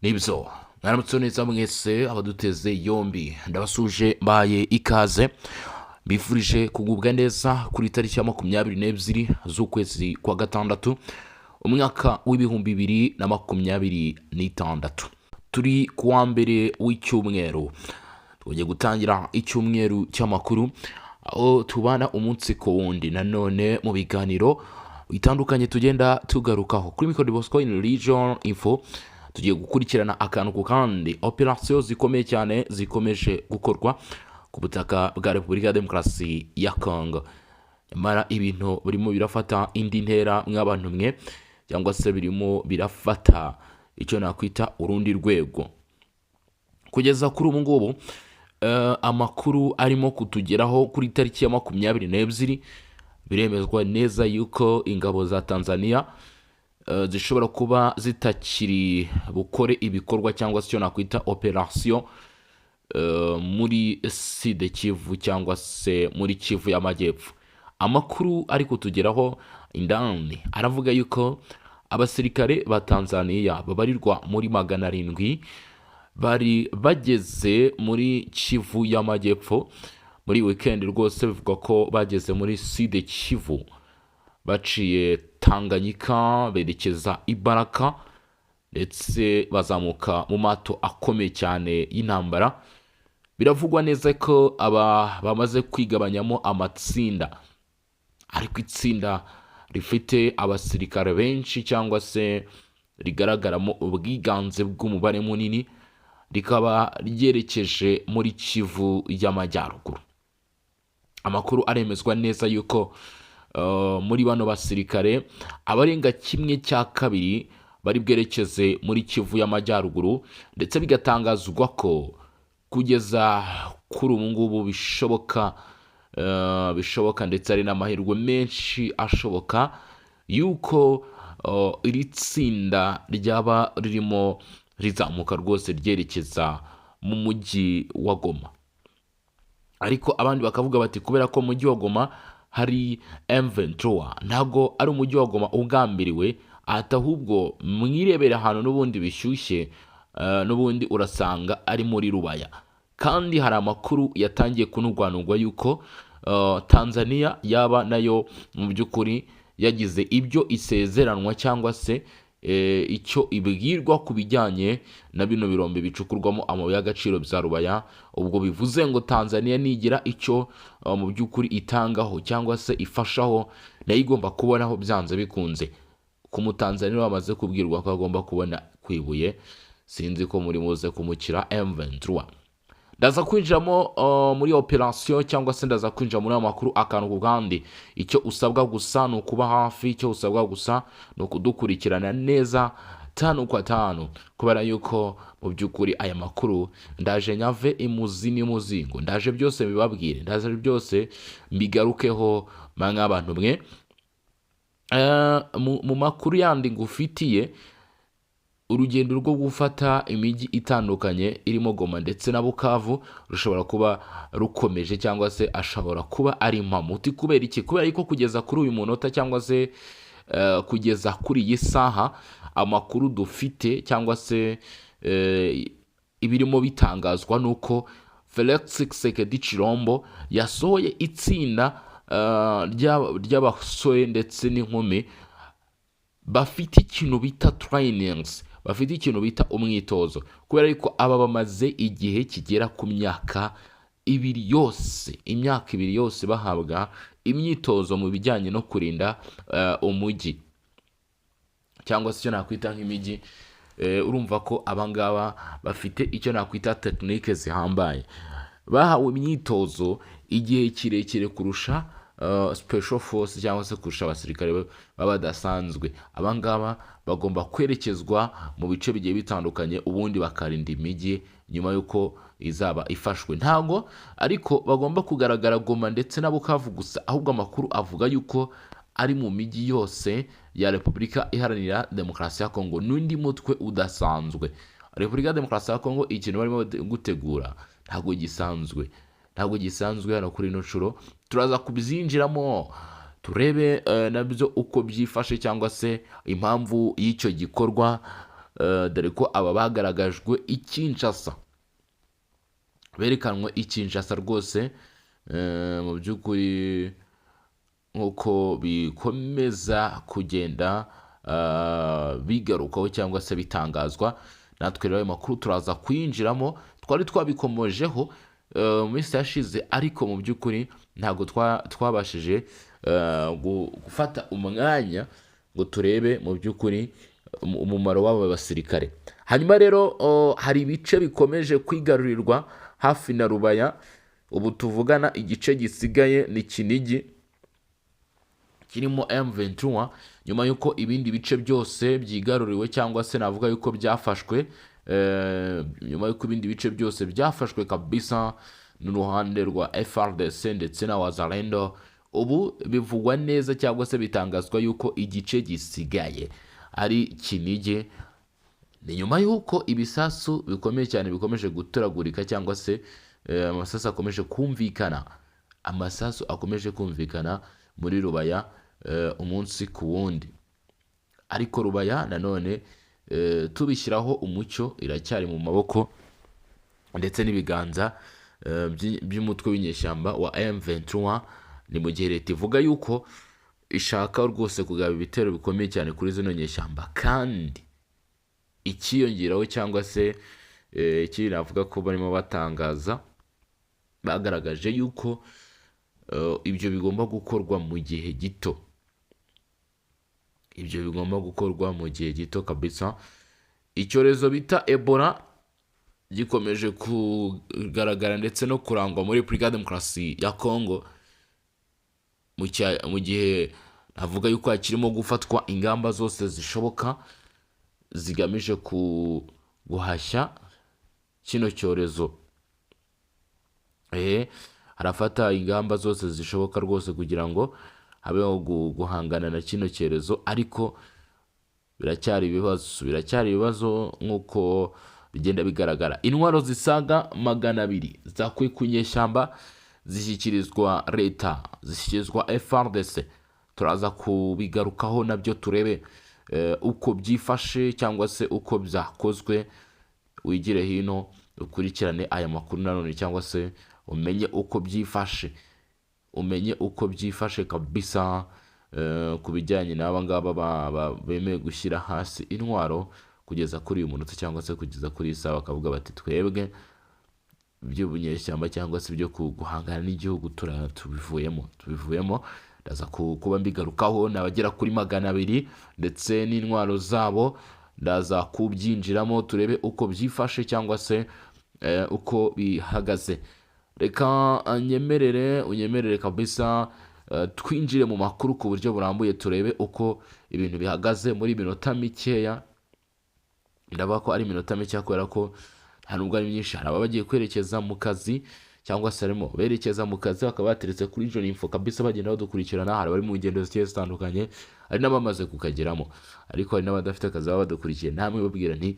Nibyo, mwaramutse neza mwese abaduteze yombi. Ndabasuje, mbaye ikaze, mbifurije kugubwa neza kuri tariki ya 22 z'ukwezi kwa gatandatu, umwaka w'2026. Turi ku wa mbere w'icyumweru, tugiye gutangira icyumweru cy'amakuru, aho tubana umunsi ku wundi nanone mu biganiro bitandukanye tugenda tugarukaho kuri Micro Bosco in Region Info. Tugiye gukurikirana akantu ku kandi operasiyo zikomeye cyane zikomeje gukorwa ku butaka bwa Repubulika ya Demokarasi ya Congo. Nyamara ibintu birimo birafata indi ntera mw'abantu mwe, cyangwa se birimo birafata icyo nakwita urundi rwego. Kugeza kuri ubu ngubu, amakuru arimo kutugeraho kuri tariki ya 22, biremezwa neza yuko ingabo za Tanzania zishobora kuba zitakiri bukore ibikorwa cyangwa se icyo nakwita operasiyo muri Sud Kivu cyangwa se muri Kivu y'Amajyepfo. Amakuru ari kutugeraho indani aravuga yuko abasirikare ba Tanzania babarirwa muri 700 bari bageze muri Kivu y'Amajyepfo muri weekend. Rwose bivugwa ko bageze muri Sud Kivu baciye Tanganyika, berekeza i Baraka, ndetse bazamuka mu mato akomeye cyane y'intambara. Biravugwa neza ko aba bamaze kwigabanyamo amatsinda, ariko itsinda rifite abasirikare benshi cyangwa se rigaragaramo ubwiganze bw'umubare munini rikaba ryerekeje muri Kivu y'Amajyaruguru. Amakuru aremezwa neza yuko muri bano basirikare abarenga kimwe cya kabiri bari bwerekeze muri Kivu y'Amajyaruguru, ndetse bigatangazwa ko kugeza kuri ubu ngubu bishoboka, ndetse hari n'amahirwe menshi ashoboka yuko iri tsinda ryaba ririmo rizamuka rwose ryerekeza mu mujyi wa Goma. Ariko abandi bakavuga bati kubera ko mu mujyi wa Goma hari M23, ntabwo ari umujyi wa Goma ugambiriwe, ati ahubwo mwirebera ahantu n'ubundi bishyushye, n'ubundi urasanga ari muri Rubaya. Kandi hari amakuru yatangiye kunugwanugwa yuko Tanzania yaba nayo mu by'ukuri yagize ibyo isezeranwa cyangwa se icyo ibwirwa ku bijyanye na bino birombe bicukurwamo amabuye y'agaciro bya Rubaya. Ubwo bivuze ngo Tanzania nigira icyo mu by'ukuri itangaho cyangwa se ifashaho, nayo igomba kubonaho byanze bikunze. Ku Mutanzania bamaze kubwirwa ko agomba kubona ku ibuye, sinzi ko muri muze kumukira M23. Ndaza kwinjiramo muri operasiyo cyangwa se ndaza kwinjira muri ayo makuru akantu ku kandi. Icyo usabwa gusa ni ukuba hafi, icyo usabwa gusa ni ukudukurikirana neza tanu kwa tanu, kubera yuko mu by'ukuri aya makuru ndaje nyave imuzi n'imuzingo, ndaje byose mbibabwire, ndaje byose mbigarukeho mw'abantu mwe. Mu makuru yandi ngufitiye, urugendo rwo gufata imijyi itandukanye irimo Goma ndetse na Bukavu rushobora kuba rukomeje, cyangwa se ashobora kuba ari impamo. Uti kubera iki? Kubera yuko kugeza kuri uyu munota cyangwa se kugeza kuri iyi saha, amakuru dufite cyangwa se ibirimo bitangazwa ni uko Felix Tshisekedi Tshilombo yasohoye itsinda ry'abasore ndetse n'inkumi bafite ikintu bita trainings, bafite ikintu bita umwitozo, kubera yuko aba bamaze igihe kigera ku myaka 2 yose, imyaka 2 yose bahabwa imyitozo mu bijyanye no kurinda umujyi cyangwa se icyo nakwita nk'imijyi. Urumva ko abangaba bafite icyo nakwita tekinike zihambaye, bahawe imyitozo igihe kirekire kurusha special force cyangwa se kurusha abasirikare baba badasanzwe. Abangaba bagomba kwerekezwa mu bice bigiye bitandukanye, ubundi bakarinda imijyi nyuma y'uko izaba ifashwe. Ntabwo ariko bagomba kugaragara Goma ndetse na Bukavu gusa, ahubwo amakuru avuga yuko ari mu mijyi yose ya Repubulika Iharanira Demokarasi ya Kongo, n'undi mutwe udasanzwe. Repubulika ya Demokarasi ya Kongo, ikintu barimo gutegura ntabwo gisanzwe, ntabwo gisanzwe. Hano kuri ino nshuro turaza kubyinjiramo, turebe nabyo uko byifashe cyangwa se impamvu y'icyo gikorwa. Dore ko aba bagaragajwe i Kinshasa, berekanwe i Kinshasa rwose. Mu by'ukuri nk'uko bikomeza kugenda bigarukaho cyangwa se bitangazwa, natwe rero ayo makuru turaza kuyinjiramo. Twari twabikomojeho mu minsi yashize, ariko mu by'ukuri ntabwo twabashije gufata umwanya ngo turebe mu by'ukuri umumaro w'aba basirikare. Hanyuma rero hari ibice bikomeje kwigarurirwa hafi na Rubaya. Ubu tuvugana igice gisigaye ni Kinigi kirimo M23, nyuma y'uko ibindi bice byose byigaruriwe, cyangwa se navuga yuko byafashwe, nyuma y'uko ibindi bice byose byafashwe kabisa n'uruhande rwa FARDC ndetse na Wazalendo. Ubu bivugwa neza cyangwa se bitangazwa yuko igice gisigaye ari Kinigi. Ni nyuma y'uko ibisasu bikomeye cyane bikomeje guturagurika, cyangwa se amasasu akomeje kumvikana, amasasu akomeje kumvikana muri Rubaya umunsi ku wundi. Ariko Rubaya nanone, tubishyiraho umucyo, iracyari mu maboko ndetse n'ibiganza by'umutwe w'inyeshyamba wa M23. Ni mu gihe leta ivuga yuko ishaka rwose kugaba ibitero bikomeye cyane kuri zino nyeshyamba. Kandi ikiyongeraho, cyangwa se ikindi navuga ko barimo batangaza, bagaragaje yuko ibyo bigomba gukorwa mu gihe gito, ibyo bigomba gukorwa mu gihe gito kabisa. Icyorezo bita Ebola gikomeje kugaragara ndetse no kurangwa muri Repubulika ya Demokarasi ya Congo, mu gihe navuga yuko hakirimo gufatwa ingamba zose zishoboka zigamije guhashya kino cyorezo. Harafata ingamba zose zishoboka rwose kugira ngo habeho guhangana na kino cyorezo, ariko biracyari ibibazo, biracyari ibibazo nk'uko bigenda bigaragara. Intwaro zisaga 200 zakuwe ku nyeshyamba zishyikirizwa leta, zishyikirizwa FARDC. Turaza kubigarukaho nabyo, turebe uko byifashe cyangwa se uko byakozwe. Wigire hino ukurikirane aya makuru nanone, cyangwa se umenye uko byifashe, umenye uko byifashe kabisa ku bijyanye n'aba ngaba bemeye gushyira hasi intwaro kugeza kuri uyu munota, cyangwa se kugeza kuri iyi saha, bakavuga bati: "Twebwe iby'ubunyeshyamba cyangwa se ibyo guhangana n'igihugu tubivuyemo, tubivuyemo." Ndaza kuba mbigarukaho. Ni abagera kuri 200 ndetse n'intwaro zabo. Ndaza kubyinjiramo turebe uko byifashe cyangwa se uko bihagaze. Reka nyemerere, unyemerere kabisa, twinjire mu makuru ku buryo burambuye, turebe uko ibintu bihagaze muri minota mikeya. Ndavuga ko ari iminota mikeya kubera ko nta nubwo ari myinshi. Hari ababa bagiye kwerekeza mu kazi, cyangwa se harimo berekeza mu kazi, bakaba bateretse kuri Joni Info kabisa, bagenda badukurikirana. Hari abari mu ngendo zigiye zitandukanye, hari n'abamaze kukageramo, ariko hari n'abadafite akazi baba badukurikiye. Namwe babwira nti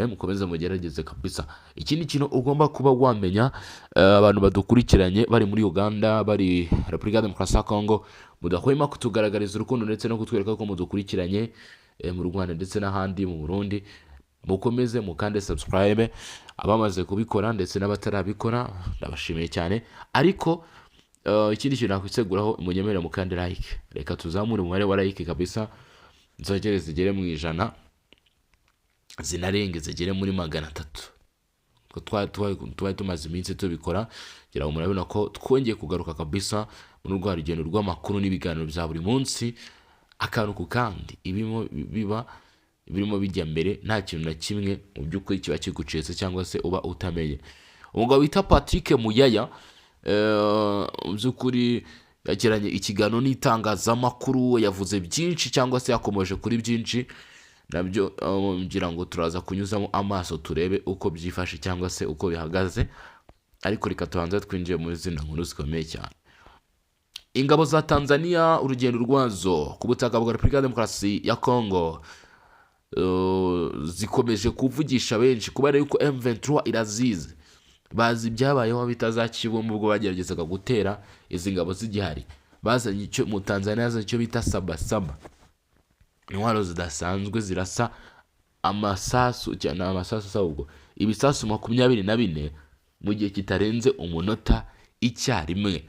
mukomeze mugerageze kabisa. Ikindi kintu ugomba kuba wamenya, abantu badukurikiranye bari muri Uganda, bari Repubulika ya Demokarasi ya Congo, mudahwema kutugaragariza urukundo ndetse no kutwereka ko mudukurikiranye, mu Rwanda ndetse n'ahandi, mu Burundi, mukomeze mukande subscribe. Abamaze kubikora ndetse n'abatarabikora, ndabashimiye cyane. Ariko ikindi kintu nakwiseguraho, munyemerere mukande like. Reka tuzamure umubare wa like kabisa, nzongere zigere mu 100, zinarenge zigere muri 300. Ko twari tumaze iminsi tubikora, ngira ngo murabona ko twongeye kugaruka kabisa muri rwa rugendo rw'amakuru n'ibiganiro bya buri munsi, akantu ku kandi, ibirimo biba birimo bijya mbere. Nta kintu na kimwe mu by'ukuri kiba kigucitse cyangwa se uba utamenye. Umugabo wita Patrick Muyaya, mu by'ukuri yagiranye ikiganiro n'itangazamakuru, yavuze byinshi cyangwa se yakomoje kuri byinshi. Nabyo ngira ngo turaza kunyuzamo amaso turebe uko byifashe cyangwa se uko bihagaze. Ariko reka tubanze twinjiye muri zino nkuru zikomeye cyane. Ingabo za Tanzania, urugendo rwazo ku butaka bwa Repubulika ya Demokarasi ya Congo zikomeje kuvugisha benshi, kubera yuko M23 irazizi, bazi ibyabayeho bita za Kibumba ubwo bageragezaga gutera izi ngabo zigihari. Bazanye icyo mu Tanzania yazanye icyo bita sabasaba, intwaro zidasanzwe zirasa. Amasasu ni amasasu se ahubwo ibisasu 24 mu gihe kitarenze umunota icyarimwe.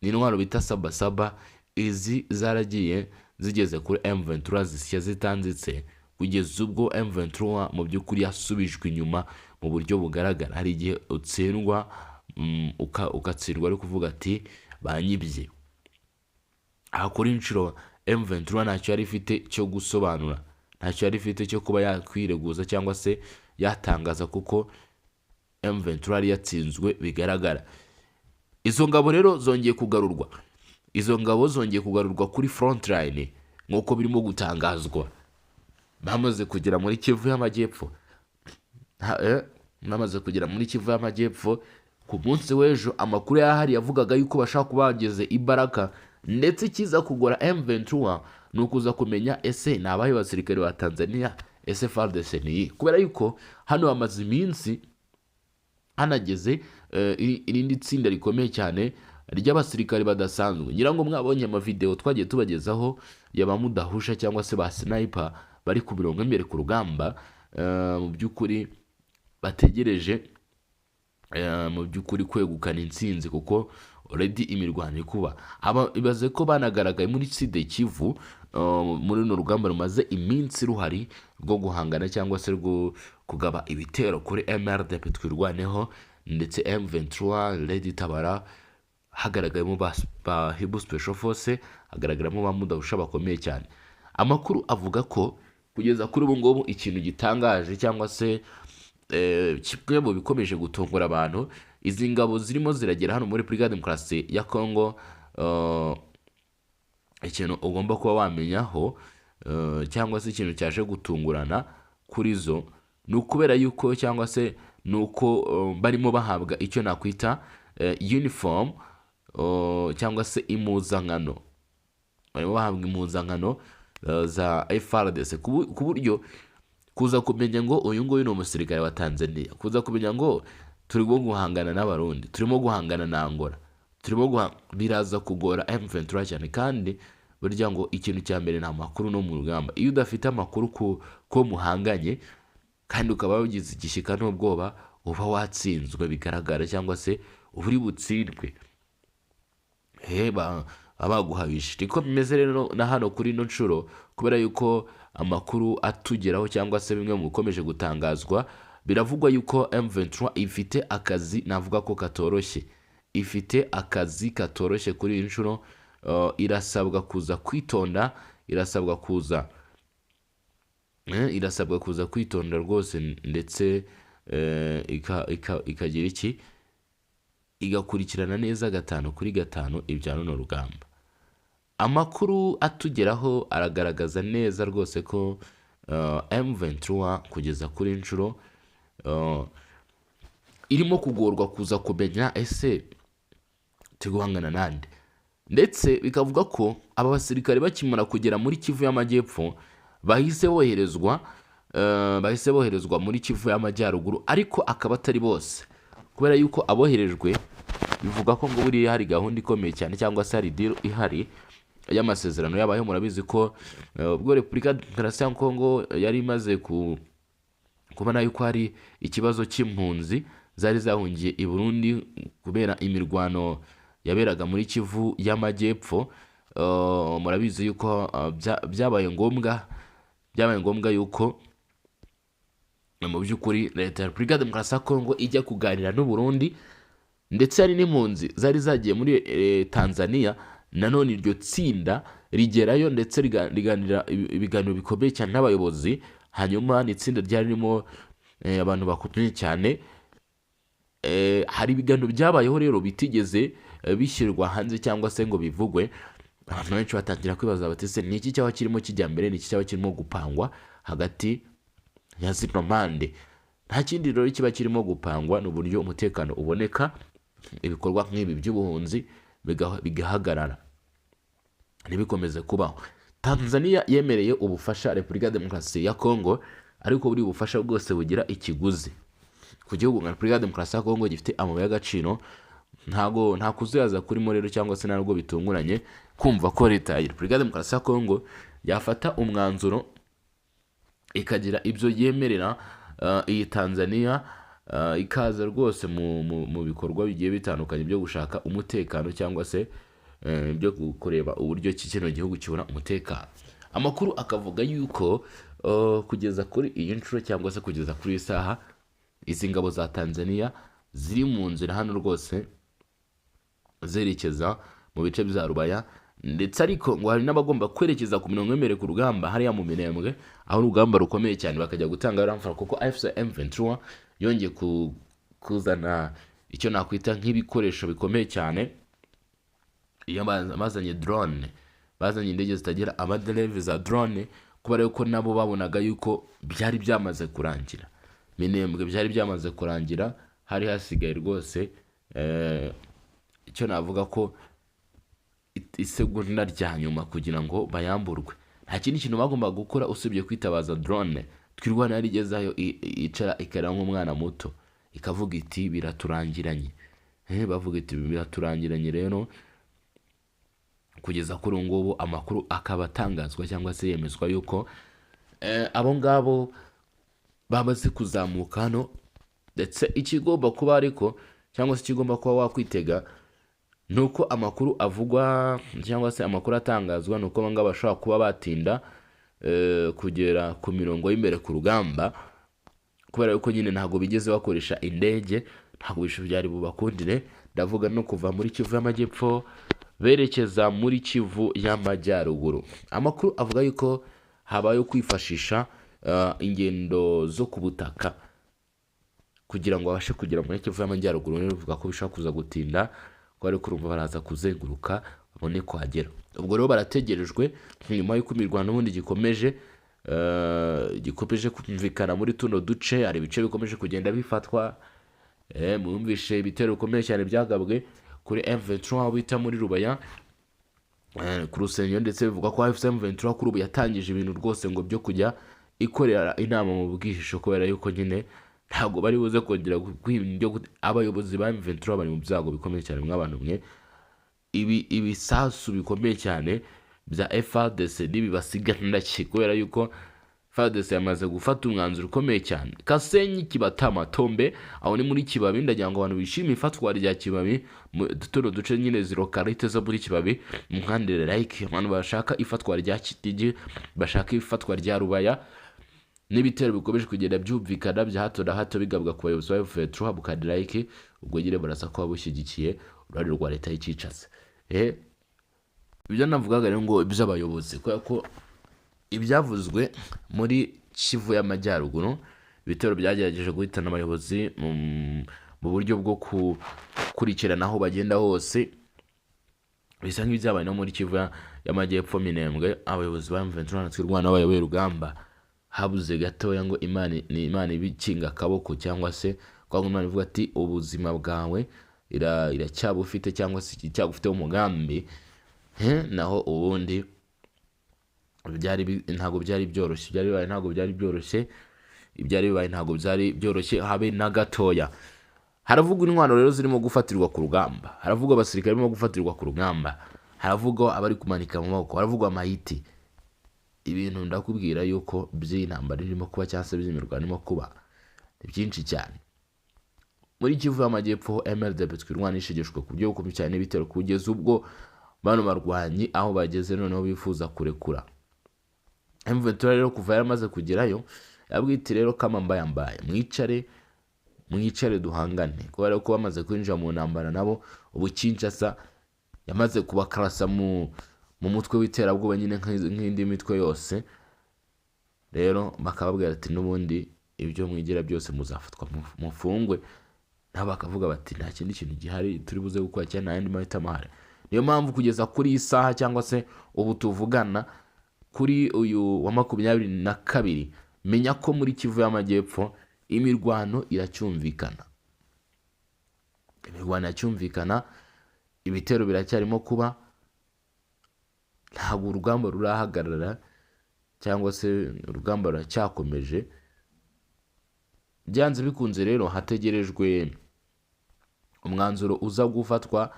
Ni intwaro bita sabasaba. Izi zaragiye zigeze kuri M23 zisya zitanzitse, kugeza ubwo M23 mu by'ukuri yasubijwe inyuma mu buryo bugaragara. Hari igihe utsindwa, ugatsindwa ari kuvuga ati banyibye. Aha kuri inshuro M23 ntacyo yari ifite cyo gusobanura, ntacyo yari ifite cyo kuba yakwireguza cyangwa se yatangaza, kuko M23 yari yatsinzwe bigaragara. Izo ngabo rero zongeye kugarurwa, izo ngabo zongeye kugarurwa kuri front line nk'uko birimo gutangazwa. Bamaze kugera muri Kivu y'Amajyepfo. Bamaze kugera muri Kivu y'Amajyepfo ku munsi w'ejo, amakuru yahari yavugaga yuko bashaka kuba bageze i Baraka, ndetse ikiza kugora M23 ni ukuza kumenya ese ni abahe basirikare ba Tanzania, ese FARDC ni iyi? Kubera yuko hano hamaze iminsi hanageze irindi tsinda rikomeye cyane ry'abasirikare badasanzwe. Ngira ngo mwabonye amavideo twagiye tubagezaho ya ba mudahusha cyangwa se ba sniper bari ku mirongo imbere ku rugamba, mu by'ukuri bategereje mu by'ukuri kwegukana intsinzi, kuko already imirwano iri kuba. Aba ibaze ko banagaragaye muri Sud Kivu, muri runo rugamba rumaze iminsi ruhari rwo guhangana cyangwa se rwo kugaba ibitero kuri MRDP Twirwaneho ndetse M23 Red Tabara. Hagaragayemo ba Hibu Special Force, hagaragaramo ba mudahusha bakomeye cyane. Amakuru avuga ko kugeza kuri ubu ngubu ikintu gitangaje cyangwa se kimwe mu bikomeje gutungura abantu, izi ngabo zirimo ziragera hano muri Repubulika ya Demokarasi ya Kongo, ikintu ugomba kuba wamenyaho, cyangwa se ikintu cyaje gutungurana kuri zo, ni ukubera yuko cyangwa se ni uko barimo bahabwa icyo nakwita uniform, cyangwa se impuzankano. Barimo bahabwa impuzankano za FARDC, ku buryo kuza kumenya ngo uyu nguyu ni umusirikare wa Tanzania, kuza kumenya ngo turimo guhangana n'Abarundi, turimo guhangana na Angola, turimo biraza kugora M23 cyane. Kandi burya ngo ikintu cya mbere ni amakuru no mu rugamba. Iyo udafite amakuru ku ko muhanganye kandi ukaba wagize igishyika n'ubwoba, uba watsinzwe bigaragara cyangwa se uba uri butsindwe. Baguhabisha. Niko bimeze rero na hano kuri ino nshuro, kubera yuko amakuru atugeraho cyangwa se bimwe mu bikomeje gutangazwa, biravugwa yuko M23 ifite akazi navuga ko katoroshye, ifite akazi katoroshye kuri iyi nshuro. Irasabwa kuza kwitonda, irasabwa kuza kwitonda rwose, ndetse ikagira iki, igakurikirana neza gatanu kuri gatanu ibya runo rugamba. Amakuru atugeraho aragaragaza neza rwose ko M23 kugeza kuri inshuro irimo kugorwa kuza kumenya ese turi guhangana nande. Ndetse bikavuga ko aba basirikare bakimara kugera muri Kivu y'Amajyepfo bahise boherezwa muri Kivu y'Amajyaruguru, ariko akaba atari bose, kubera yuko aboherejwe bivuga ko ngo buriya hari gahunda ikomeye cyane cyangwa se hari deal ihari y'amasezerano yabayeho. Murabizi ko ubwo Repubulika ya Demokarasi ya Kongo yari imaze kubona yuko hari ikibazo cy'impunzi zari zahungiye i Burundi kubera imirwano yaberaga muri Kivu y'Amajyepfo, murabizi yuko byabaye ngombwa yuko mu by'ukuri leta ya Repubulika ya Demokarasi ya Kongo ijya kuganira n'u Burundi. Ndetse hari n'impunzi zari zagiye muri Tanzania, nanone iryo tsinda rigerayo ndetse riganira ibiganiro bikomeye cyane n'abayobozi. Hanyuma ni itsinda ryari ririmo abantu bakomeye cyane. Hari ibiganiro byabayeho rero bitigeze bishyirwa hanze cyangwa se ngo bivugwe. Abantu benshi batangira kwibaza bati: "Se ni iki cyaba kirimo kijya mbere? Ni iki cyaba kirimo gupangwa hagati ya zino mpande?" Nta kindi rero kiba kirimo gupangwa, ni uburyo umutekano uboneka, ibikorwa nk'ibi by'ubuhunzi bigahagarara, ntibikomeze kubaho. Tanzania yemereye ubufasha Repubulika ya Demokarasi ya Kongo, ariko buri bufasha bwose bugira ikiguzi ku gihugu nka Repubulika ya Demokarasi ya Kongo gifite amabuye y'agaciro. Ntago nta kuzuyaza kurimo rero, cyangwa se ntabwo bitunguranye kumva ko leta ya Repubulika ya Demokarasi ya Kongo yafata umwanzuro ikagira ibyo yemerera iyi Tanzania, ikaza rwose mu bikorwa bigiye bitandukanye byo gushaka umutekano cyangwa se byo kureba uburyo ki kino gihugu kibona umutekano. Amakuru akavuga yuko kugeza kuri iyi nshuro cyangwa se kugeza kuri iyi saha, izi ngabo za Tanzania ziri mu nzira hano rwose zerekeza mu bice bya Rubaya, ndetse ariko ngo hari n'abagomba kwerekeza ku mirongo y'imbere ku rugamba hariya mu Minembwe, aho urugamba rukomeye cyane, bakajya gutanga ramfara, kuko AFC M23 yongeye kuzana icyo nakwita nk'ibikoresho bikomeye cyane. Iyo bazanye drone, bazanye indege zitagira amadereve za drone, kubera yuko nabo babonaga yuko byari byamaze kurangira Minembwe, byari byamaze kurangira, hari hasigaye rwose icyo navuga ko isegonda rya nyuma kugira ngo bayamburwe. Nta kindi kintu bagombaga gukora usibye kwitabaza drone. Twirwana yari igezeyo icara ikarira nk'umwana muto, ikavuga iti biraturangiranye. Bavuga iti biraturangiranye. Rero kugeza kuri ubu ngubu amakuru akaba atangazwa cyangwa se yemezwa yuko abo ngabo bamaze kuzamuka hano, ndetse ikigomba kuba ariko cyangwa se ikigomba kuba wakwitega ni uko amakuru avugwa cyangwa se amakuru atangazwa ni uko aba ngaba bashobora kuba batinda kugera ku mirongo y'imbere ku rugamba, kubera yuko nyine ntabwo bigeze bakoresha indege, ntabwo byari bubakundire. Ndavuga no kuva muri Kivu y'Amajyepfo berekeza muri Kivu y'Amajyaruguru. Amakuru avuga yuko habayeho kwifashisha ingendo zo ku butaka kugira ngo babashe kugera muri Kivu y'Amajyaruguru. Rero bivuga ko bishobora kuza gutinda, kuko ariko urumva baraza kuzenguruka babone kuhagera. Ubwo rero barategerejwe nyuma y'uko imirwano n'ubundi gikomeje kumvikana muri tuno duce. Hari ibice bikomeje kugenda bifatwa. Mwumvishe ibitero bikomeye cyane byagabwe kuri M23 aho bita muri Rubaya, ku rusengero, ndetse bivugwa ko AFC M23 kuri ubu yatangije ibintu rwose ngo byo kujya ikorera inama mu bwihisho, kubera yuko nyine ntabwo bari buze kongera abayobozi ba M23 bari mu byago bikomeye cyane. Mw'abantu mwe, ibisasu bikomeye cyane bya FARDC nibibasiga ndaki, kubera yuko FARDC yamaze gufata umwanzuro ukomeye cyane. Kasenyi, Kibatama, Tombe, aho ni muri Kibabi. Ndagira ngo abantu bishimiye ifatwa rya Kibabi, tuno duce nyine zero karite zo muri Kibabi, muhandire like. Abantu bashaka ifatwa rya Kitigi, bashaka ifatwa rya Rubaya n'ibitero bikomeje kugenda byumvikana bya hato na hato bigabwa ku bayobozi ba M23, mukandira like. Ubwo nyine baraza kuba bushyigikiye uruhare rwa leta y'Kinshasa. Ibyo navugaga rero ngo iby'abayobozi, kubera ko ibyavuzwe muri Kivu y'Amajyaruguru, ibitero byagerageje guhitana abayobozi mu buryo bwo gukurikirana aho bagenda hose, bisa nk'ibyabaye no muri Kivu y'Amajyepfo Minembwe. Abayobozi ba M23 na Twirwaneho bayoboye urugamba, habuze gatoya ngo Imana ni Imana ibikinga akaboko, cyangwa se kwa Imana ivuga ati ubuzima bwawe iracyabufite cyangwa se icyagufiteho umugambi. Naho ubundi ntabwo byari byoroshye, byari bibaye ntabwo byari byoroshye, ibyari bibaye ntabwo byari byoroshye habe na gatoya. Haravugwa intwaro rero zirimo gufatirwa ku rugamba, haravugwa abasirikare barimo gufatirwa ku rugamba, haravugwa abari kumanika mu maboko, haravugwa amayiti. Ibintu ndakubwira yuko by'intambara irimo kuba cyangwa se by'imirwano irimo kuba ni byinshi cyane. Muri Kivu y'Amajyepfo, MRDP Twirwaneho ishegeshwe ku buryo bukomeye cyane n'ibitero, kugeza ubwo bano barwanyi aho bageze noneho bifuza kurekura. M23 rero kuva yaramaze kugerayo yabwiye iti rero kama mbaye mbaye, mwicare mwicare duhangane, kubera ko bamaze kwinjira mu ntambara nabo. Ubu Kinshasa yamaze kubakarasa mu mutwe w'iterabwoba nyine nk'indi mitwe yose. Rero bakababwira ati n'ubundi ibyo mwigira byose muzafatwa mufungwe. Nabo bakavuga bati nta kindi kintu gihari turi buze gukora cyane, nta yandi mahitamo ahari. Niyo mpamvu kugeza kuri iyi saha cyangwa se ubu tuvugana kuri uyu wa 22, menya ko muri Kivu y'Amajyepfo imirwano iracyumvikana, imirwano iracyumvikana, ibitero biracyarimo kuba, ntabwo urugamba rurahagarara cyangwa se urugamba ruracyakomeje. Byanze bikunze rero hategerejwe umwanzuro uza gufatwa,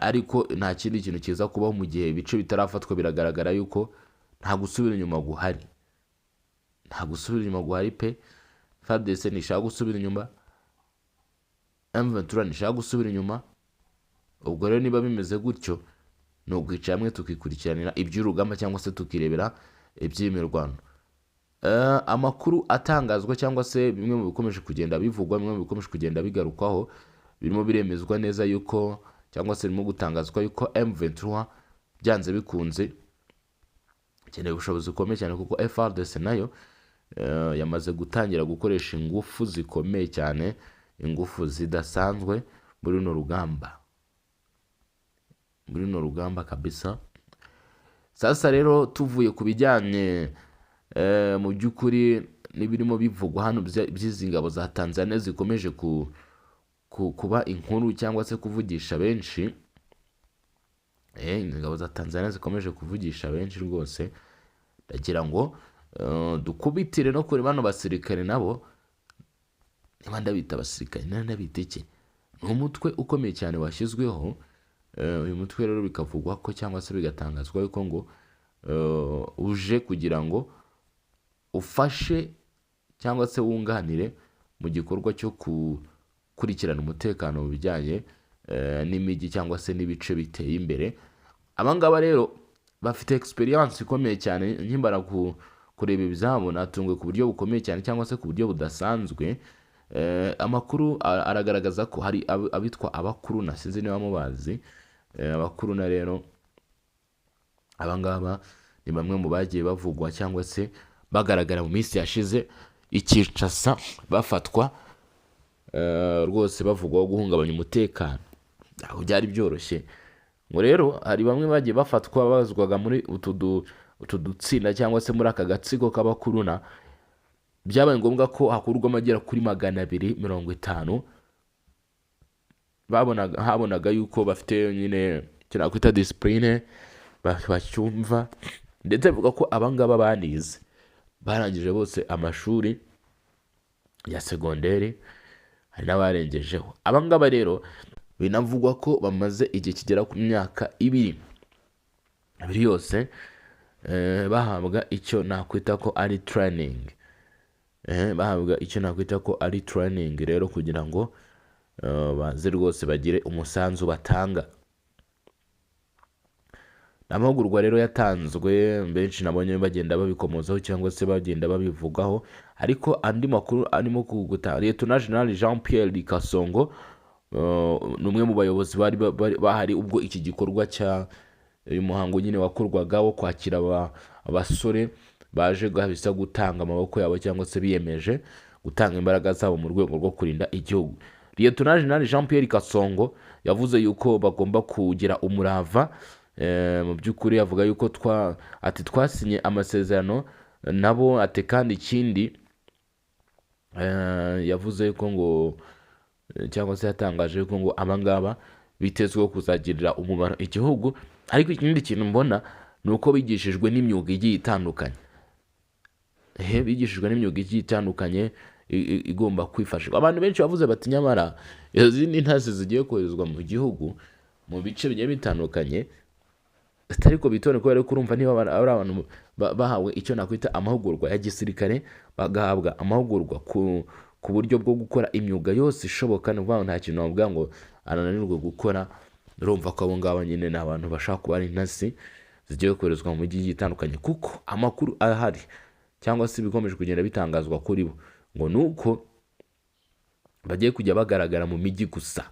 ariko nta kindi kintu kiza kubaho mu gihe ibice bitarafatwa. Biragaragara yuko nta gusubira inyuma guhari. Nta gusubira inyuma guhari pe. FARDC ntishaka gusubira inyuma, M23 ntishaka gusubira inyuma. Ubwo rero niba bimeze gutyo, ni ukwicara hamwe tukikurikiranira iby'urugamba cyangwa se tukirebera iby'imirwano. Amakuru atangazwa cyangwa se bimwe mu bikomeje kugenda bivugwa, bimwe mu bikomeje kugenda bigarukwaho, birimo biremezwa neza yuko cyangwa se birimo gutangazwa yuko M23 byanze bikunze ikeneye ubushobozi bukomeye cyane, kuko FARDC nayo yamaze gutangira gukoresha ingufu zikomeye cyane, ingufu zidasanzwe muri runo rugamba, muri runo rugamba kabisa. Sasa rero tuvuye ku bijyanye mu by'ukuri n'ibirimo bivugwa hano by'izi ngabo za Tanzania zikomeje kuba inkuru cyangwa se kuvugisha benshi, ingabo za Tanzania zikomeje kuvugisha benshi rwose, ndagira ngo dukubitire no kuri bano basirikare nabo. Niba ndabita abasirikare, niba ndabita iki, ni umutwe ukomeye cyane washyizweho. Uyu mutwe rero bikavugwa ko cyangwa se bigatangazwa yuko ngo uje kugira ngo ufashe cyangwa se wunganire mu gikorwa cyo gukurikirana umutekano mu bijyanye n'imijyi cyangwa se n'ibice biteye imbere. Abangaba rero bafite experience ikomeye cyane. Nkimbara kureba ibyabo natunguwe ku buryo bukomeye cyane cyangwa se ku buryo budasanzwe. Amakuru aragaragaza ko hari abitwa abakuruna, sinzi niba mubazi. Abakuruna rero abangaba ni bamwe mu bagiye bavugwa cyangwa se bagaragara mu minsi yashize i Kinshasa bafatwa, rwose bavugwaho guhungabanya umutekano. Ntabwo byari byoroshye. Ngo rero hari bamwe bagiye bafatwa babazwaga muri utu dutsinda cyangwa se muri aka gatsiko k'abakuruna. Byabaye ngombwa ko hakurwamo agera kuri 250 babonaga, habonaga yuko bafite nyine icyo nakwita discipline, bacyumva, ndetse bavuga ko abangaba banize, barangije bose amashuri ya segonderi, hari n'abarengejeho. Abangaba rero binavugwa ko bamaze igihe kigera ku myaka ibiri yose bahabwa icyo nakwita ko ari training, bahabwa icyo nakwita ko ari training rero kugira ngo baze rwose bagire umusanzu batanga. Amahugurwa rero yatanzwe, benshi nabonye bagenda babikomozaho cyangwa se bagenda babivugaho, ariko andi makuru arimo kuguta, Lieutenant General Jean Pierre Kasongo ni umwe mu bayobozi bari bahari ubwo iki gikorwa cya uyu muhango nyine wakorwaga wo kwakira abasore baje kabisa gutanga amaboko yabo cyangwa se biyemeje gutanga imbaraga zabo mu rwego rwo kurinda igihugu. Lieutenant General Jean Pierre Kasongo yavuze yuko bagomba kugira umurava. Mu by'ukuri avuga yuko ati twasinye amasezerano nabo, ati kandi ikindi yavuze yuko ngo cyangwa se yatangaje yuko ngo abangaba bitezweho kuzagirira umumaro igihugu. Ariko ikindi kintu mbona ni uko bigishijwe n'imyuga igiye itandukanye. Bigishijwe n'imyuga igiye itandukanye igomba kwifashishwa. Abantu benshi bavuze bati nyamara izindi ntasi zigiye koherezwa mu gihugu mu bice bigiye bitandukanye, ariko bitone kubera ko urumva niba ari abantu bahawe icyo nakwita amahugurwa ya gisirikare, bagahabwa amahugurwa ku buryo bwo gukora imyuga yose ishoboka, ni ukuvuga ngo nta kintu wavuga ngo ananirwe gukora. Urumva ko abo ngabo nyine ni abantu bashaka kuba ari intasi zigiye koherezwa mu mijyi igiye itandukanye, kuko amakuru ahari cyangwa se ibikomeje kugenda bitangazwa kuri bo ngo ni uko bagiye kujya bagaragara mu mijyi gusa.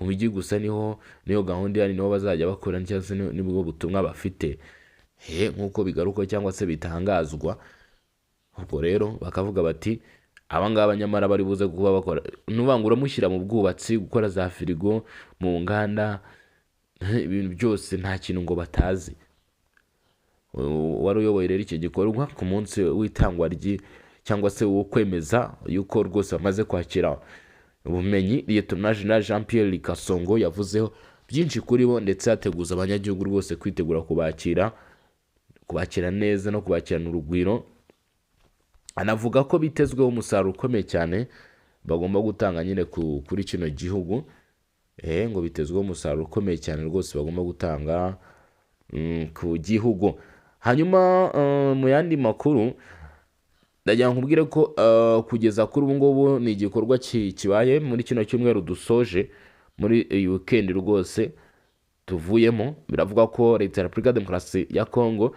Mu mijyi gusa niho niyo gahunda ihari, niho bazajya bakora cyangwa se nibwo butumwa bafite, nk'uko bigaruka cyangwa se bitangazwa. Ubwo rero bakavuga bati abangaba nyamara bari buze kuba bakora, nuvuga ngo uramushyira mu bwubatsi, gukora za firigo, mu nganda, ibintu byose, nta kintu ngo batazi. Wari uyoboye rero icyo gikorwa ku munsi w'itangwa cyangwa se wo kwemeza yuko rwose bamaze kwakira ubumenyi, Lieutenant General Jean Pierre Kasongo yavuzeho byinshi kuri bo, ndetse ateguza abanyagihugu rwose kwitegura kubakira, kubakira neza no kubakirana urugwiro. Anavuga ko bitezweho umusaruro ukomeye cyane bagomba gutanga nyine kuri kino gihugu. Ngo bitezweho umusaruro ukomeye cyane rwose bagomba gutanga ku gihugu. Hanyuma mu yandi makuru Ndagira ngo nkubwire ko kugeza kuri ubu ngubu ni igikorwa kibaye muri kino cyumweru dusoje, muri iyi weekend rwose tuvuyemo. Biravuga ko Leta ya Repubulika ya Demokarasi ya Kongo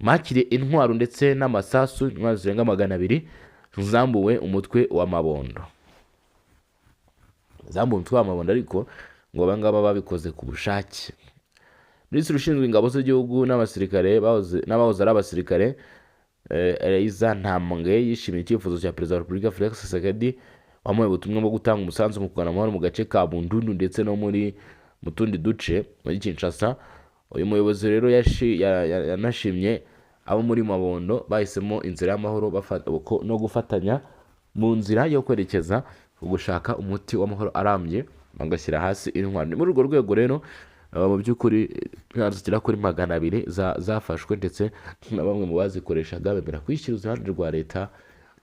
makiriye intwaro ndetse n'amasasu, intwaro zirenga 200 zambuwe umutwe wa Mabondo, zambuwe umutwe wa Mabondo, ariko ngo aba ngaba babikoze ku bushake. Minisitiri ushinzwe ingabo z'igihugu n'abasirikare n'abahoze ari abasirikare, Elisa Ntambwe, yishimiye icyifuzo cya Perezida wa Repubulika Felix Tshisekedi, wamuhaye ubutumwa bwo gutanga umusanzu mu kugana amahoro mu gace ka Bundundu ndetse no mu tundi duce muri Kinshasa. Uyu muyobozi rero yanashimye abo muri Mabondo bahisemo inzira y'amahoro no gufatanya mu nzira yo kwerekeza ku gushaka umuti w'amahoro arambye, bagashyira hasi intwaro. Ni muri urwo rwego rero mu by'ukuri intwaro zigera kuri 200 zafashwe, ndetse na bamwe mu bazikoreshaga bemera kwishyira uruhande rwa leta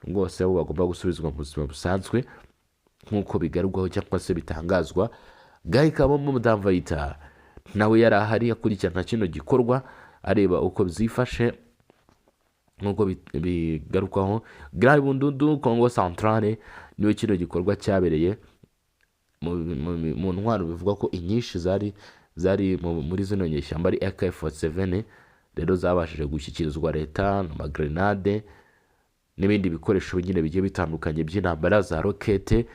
rwose, abo bagomba gusubizwa mu buzima busanzwe nk'uko bigarukwaho cyangwa se bitangazwa. Guy Kabombo Mutamvayita nawe yari ahari akurikirana kino gikorwa, areba uko byifashe nk'uko bigarukwaho. Grand Bundudu, Congo Centrale, niwe kino gikorwa cyabereye. Mu ntwaro bivugwa ko inyinshi zari muri zino nyeshyamba ari AK47, rero zabashije gushyikirizwa leta, amagrenade n'ibindi bikoresho nyine bigiye bitandukanye by'intambara, za rokete,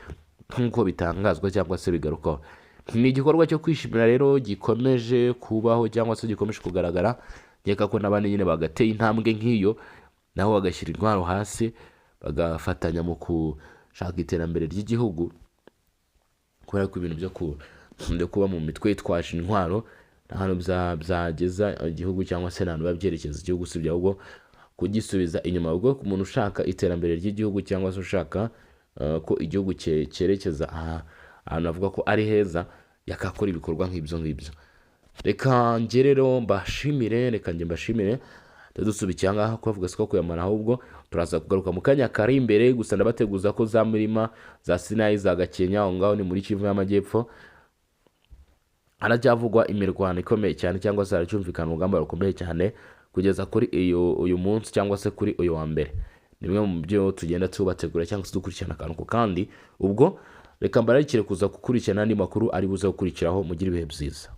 nk'uko bitangazwa cyangwa se bigarukaho. Ni igikorwa cyo kwishimira rero gikomeje kubaho cyangwa se gikomeje kugaragara. Nkeka ko n'abandi nyine bagateye intambwe nk'iyo, nabo bagashyira intwaro hasi, bagafatanya mu gushaka iterambere ry'igihugu, kubera ko ibintu byo kuba mu mitwe yitwaje intwaro nta hantu byageza igihugu cyangwa se nta hantu biba byerekeza igihugu, usibye ahubwo kugisubiza inyuma. Ubwo ku muntu ushaka iterambere ry'igihugu cyangwa se ushaka ko igihugu cyerekeza ahantu avuga ko ari heza, yakakora ibikorwa nk'ibyo ngibyo. Reka njye rero mbashimire, reka njye mbashimire. Dusubikiye ahangaha kubavuga siko kuyamara, ahubwo turaza kugaruka mu kanya kari imbere. Gusa ndabateguza ko za mirima za Sinayi, za Gakenke, aho ngaho ni muri Kivu y'Amajyepfo, haracyavugwa imirwano ikomeye cyane cyangwa se haracyumvikana urugamba rukomeye cyane kugeza kuri iyo uyu munsi cyangwa se kuri uyu wa mbere. Ni bimwe mu byo tugenda tubategura cyangwa se dukurikirana akantu ku kandi. Ubwo reka mbararikire kuza gukurikirana andi makuru ari buze gukurikiraho. Mugire ibihe byiza.